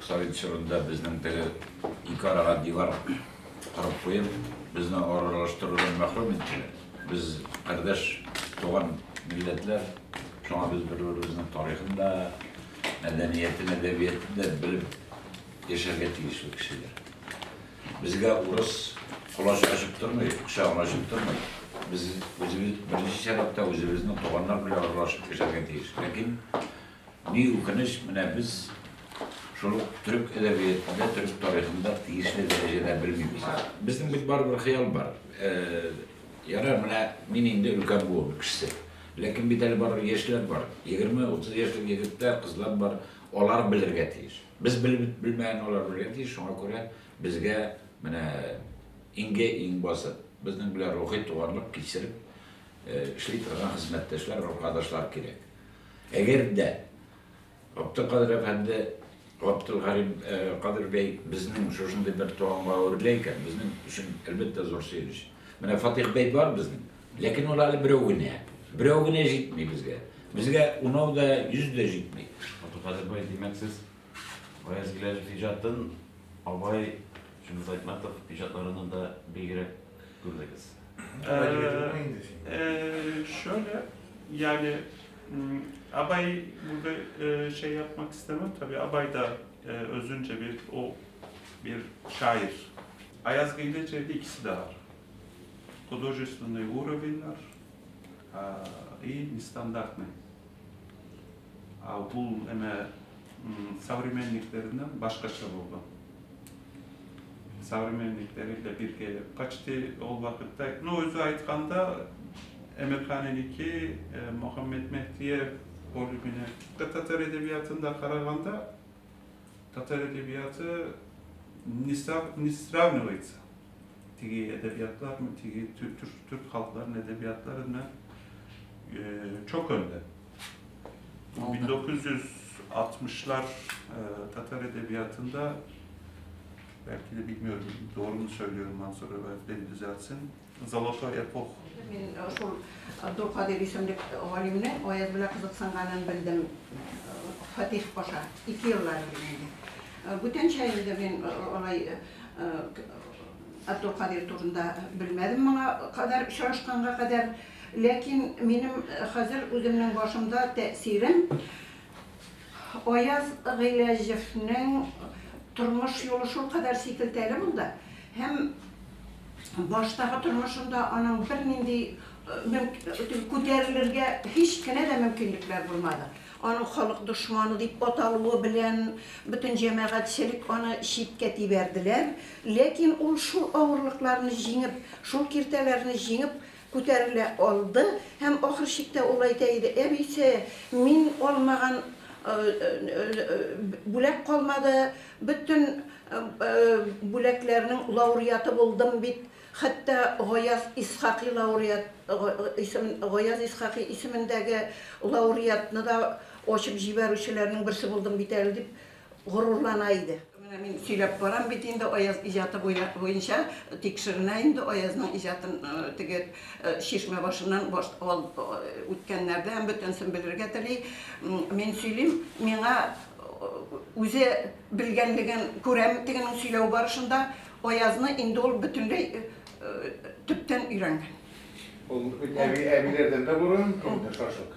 Совет чорында безнең теге ике арага дивар корып куеп, безне аралаштырудан мәхрүм иттеләр. Без кардәш, туган милләтләр, шуңа без бер-беребезнең тарихын да, мәдәниятен, әдәбиятын да белеп яшәргә тиешле кешеләр. Безгә урыс колач ачып тормый, кочагын ачып тормый. Без үзебез беренче чиратта үзебезнең туганнар белән аралашып яшәргә тиеш. Ләкин ни үкенеч, менә без шул ук төрек әдәбиятында, төрек тарихында тиешле дәрәҗәдә белмибез. Безнең бит барыбер хыял бар. Ярар, менә мин инде өлкән буын кешесе. Ләкин бит әле барыбер яшьләр бар. 20-30 яшьлек егетләр, кызлар бар. Алар белергә тиеш. Без белеп белмәгән алар белергә тиеш. Шуңа күрә безгә менә иңгә иң басып, безнең белән рухи туганлык кичереп эшли торган хезмәттәшләр, аркадашлар кирәк. Әгәр дә Габделкадыр әфәнде, Габделгарим Кадыр бәй безнең шушындый бер туганга әверелә икән, безнең өчен, әлбәттә, зур сөенеч. Менә Фатих бәй бар безнең, ләкин ул әле берәү генә. Берәү генә җитми безгә. Безгә унау да, йөз дә җитми. Габделкадыр бай, димәк, сез Гаяз Гыйләҗев иҗатын Абай Чыңгыз Айтматов иҗатларыннан да бигрәк күрдегез. Şöyle yani Abay burada şey yapmak istemem tabii. Abay da özünce bir o bir şair. Ayaz Гыйләҗев'de ikisi de var. Художественный уровень и нестандартный. Бул эме современниклеринен башкача болгон. Современниклери бирге почти ол убакытта, ну өзү айтканда Эмирханеники, Мухаммед Мехтиев более татар эдебиятында караганда татар эдебияты не сравнивается. Тиги edebiyatlar mı, тиги Türk halklarının edebiyatlarına çok önde. 1960'lar Tatar edebiyatında belki de bilmiyorum doğru mu söylüyorum Mansur beni düzeltsin. Золотой эпох. Мин шул Абдулкадир исемле галимне Аяз белән кызыксынганын белдем. Фатих Паша 2 еллар элек инде. Бүтәнчә инде мин алай Абдулкадир турында белмәдем моңа кадәр очрашканга кадәр. Ләкин минем хәзер үземнең башымда тәэсирем Аяз Гыйләҗевнең тормыш юлы шул кадәр сикелтәле булды. Һәм баштагы тормышында аның бернинди күтәрелергә һич кенә дә мөмкинлекләр булмады. Аның халык дошманы дип аталуы белән бөтен җәмәгатьчелек аны читкә тибәрделәр. Ләкин ул шул авырлыкларны җиңеп, шул киртәләрне җиңеп күтәрелә алды. Һәм ахыр чиктә ул әйтә иде: "Әбисе, мин алмаган бүләк калмады, бөтен бүләкләрнең лауреаты булдым бит. Хәтта Гаяз Исхакый лауреат, Гаяз Исхакый исемендәге лауреатны да ачып җибәрүчеләрнең берсе булдым бит әле" дип горурлана иде. Менә мин сөйләп барам бит инде Аяз иҗаты буенча тикшеренә инде Аязның иҗатын теге чишмә башыннан үткәннәрдән бөтенсен белергә тели. Мин сөйлим, миңа үзе белгәнлеген күрәм тегенең сөйләү барышында. Аязны инде ул бөтенләй төптән өйрәнгән. Ул әбиләрдән дә борын инде шашык.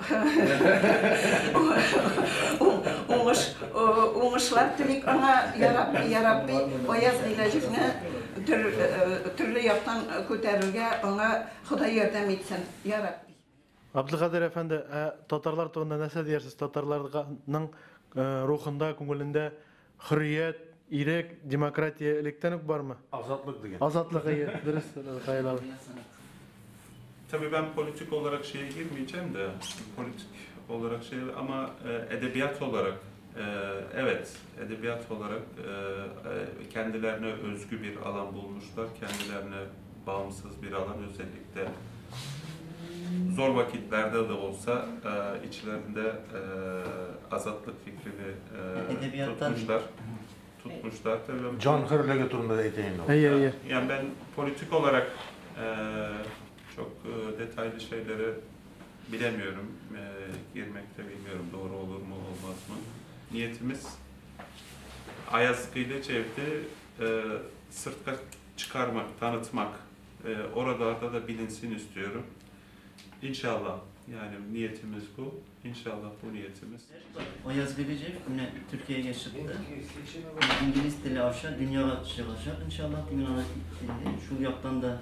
Уңышлар телик аңа, ярабби, Аяз Гыйләҗевне төрле яктан күтәрергә аңа Ходай ярдәм итсен, ярабби. Абдулкадир әфәнде, татарлар турында нәрсә диярсез? Татарларның рухында, күңелендә хөррият, ирек, демократия электән үк бармы? Азатлык дигән. Азатлык, әйе, дөрес, Хаил абый. Tabii ben politik olarak şeye girmeyeceğim de, politik olarak şey ama edebiyat olarak, evet, edebiyat olarak kendilerine özgü bir alan bulmuşlar, kendilerine bağımsız bir alan, özellikle zor vakitlerde de olsa içlerinde azatlık fikrini tutmuşlar. Tutmuşlar tabii. Can hürlüğü turunda da eteğin oldu. İyi, iyi. Yani ben politik olarak çok detaylı şeyleri bilemiyorum. Girmekte bilmiyorum doğru olur mu olmaz mı. Niyetimiz Ayaz Gıylecev'de sırtka çıkarmak, tanıtmak, oralarda da bilinsin istiyorum. İnşallah, yani niyetimiz bu. İnşallah bu niyetimiz. Ayaz Gıylejev менә Төркиягә чыкты. Инглиз теле аша дөньяга чыгачак иншаллаһ дигән ана инде. Шул яктан да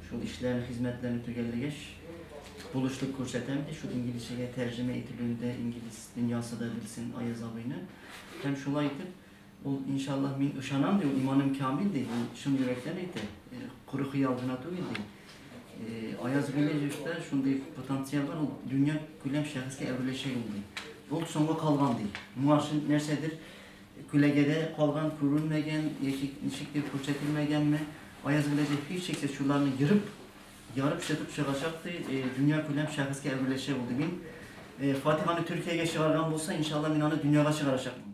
шул эшләрне, хезмәтләрне төгәлләгәч, булышлык күрсәтәм ди, шул инглизчәгә тәрҗемә ителүендә инглиз дөньясы да белсен Аяз абыйны. Һәм шулай итеп, ул иншаллаһ мин ышанам ди, ул иманым камил ди, ул чын йөрәктән әйтә, коры хыял гына түгел ди. Аяз Гыйләҗевтә шундый потенциал бар, ул дөнья күләм шәхескә әвереләчәк ул ди. Ул соңга калган ди. Моңарчы нәрсәдер күләгәдә калган, күренмәгән яки ничектер күрсәтелмәгәнме? Аяз Гыйләҗев һичшиксез шуларны ерып, ярып чыгып чыгачак ди, дөнья күләм шәхескә әвереләчәк ул ди. Мин Фатих аны Төркиягә чыгарган булса, иншалла мин аны дөньяга чыгарачакмын.